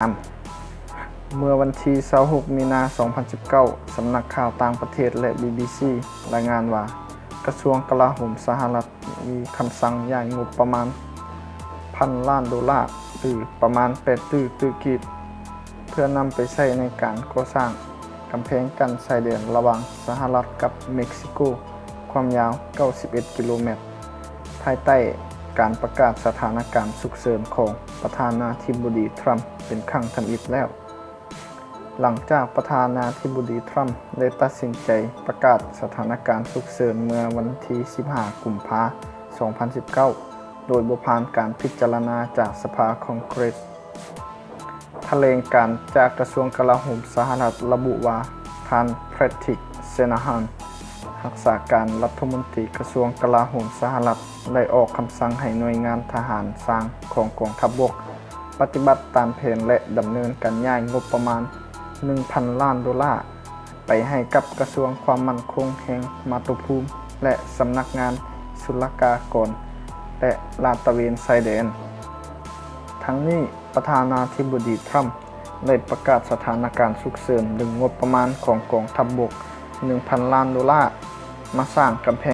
ນຳ. ເມື່ອວັນທີຊາວຫົກ ມີນາ ສອງພັນສິບເກົ້າ ສຳນັກຂ່າວຕ່າງປະເທດ ແລະ ບີບີຊີ ລາຍງານວ່າ ກະຊວງກະລາໂຫມສະຫະລັດ ມີຄຳສັ່ງຍ້າຍງົບປະມານ ພັນລ້ານໂດລາ ຫຼື ປະມານ ແປດຕື້ ຕື້ກີບ ເພື່ອນຳໄປໃຊ້ໃນການກໍ່ສ້າງກຳແພງກັ້ນຊາຍແດນລະຫວ່າງສະຫະລັດກັບເມັກຊິໂກ ຄວາມຍາວ ເກົ້າສິບເອັດ ກິໂລແມັດ ພາຍໃຕ້ການປະກາດສະຖານະການສຸກເສີນຂອງປະທານາທິບໍດີທຣຳເປັນຄັ້ງທຳອິດແລ້ວ. ຫຼັງຈາກປະທານາທິບໍດີທຣຳໄດ້ຕັດສິນໃຈປະກາດສະຖານະການສຸກເສີນເມື່ອວັນທີສິບຫ້າ ກຸມພາ ສອງພັນສິບເກົ້າ ໂດຍບໍ່ຜ່ານການພິຈາລະນາຈາກສະພາຄອງເກຣດ, ຖະແຫຼງການຈາກກະຊວງກະລາໂຫມສະຫະລັດລະບຸວ່າ ທ່ານ ແພດຣິກ ເຊນາຮານ ຮັກສາການລັດຖະມົນຕີກະຊວງກະລາໂຫມສະຫະລັດ ໄດ້ອອກຄຳສັ່ງໃຫ້ໜ່ວຍງານທະຫານຊ່າງຂອງກອງທັບບົກ ປະຕິບັດຕາມແຜນ ແລະ ດຳເນີນການຍ້າຍງົບປະມານ ໜຶ່ງພັນລ້ານໂດລາ ໄປໃຫ້ກັບກະຊວງຄວາມໝັ້ນຄົງແຫ່ງມາຕຸພູມ ແລະ ສຳນັກງານສຸລະກາກອນ ແລະ ລາດຕະເວນຊາຍແດນ. ທັງນີ້, ປະທານາທິບໍດີທຣຳໄດ້ປະກາດສະຖານະການສຸກເສີນ ດຶງງົບປະມານຂອງກອງທັບບົກ ໜຶ່ງພັນລ້ານໂດລາ ມາສ້າງກຳແພງ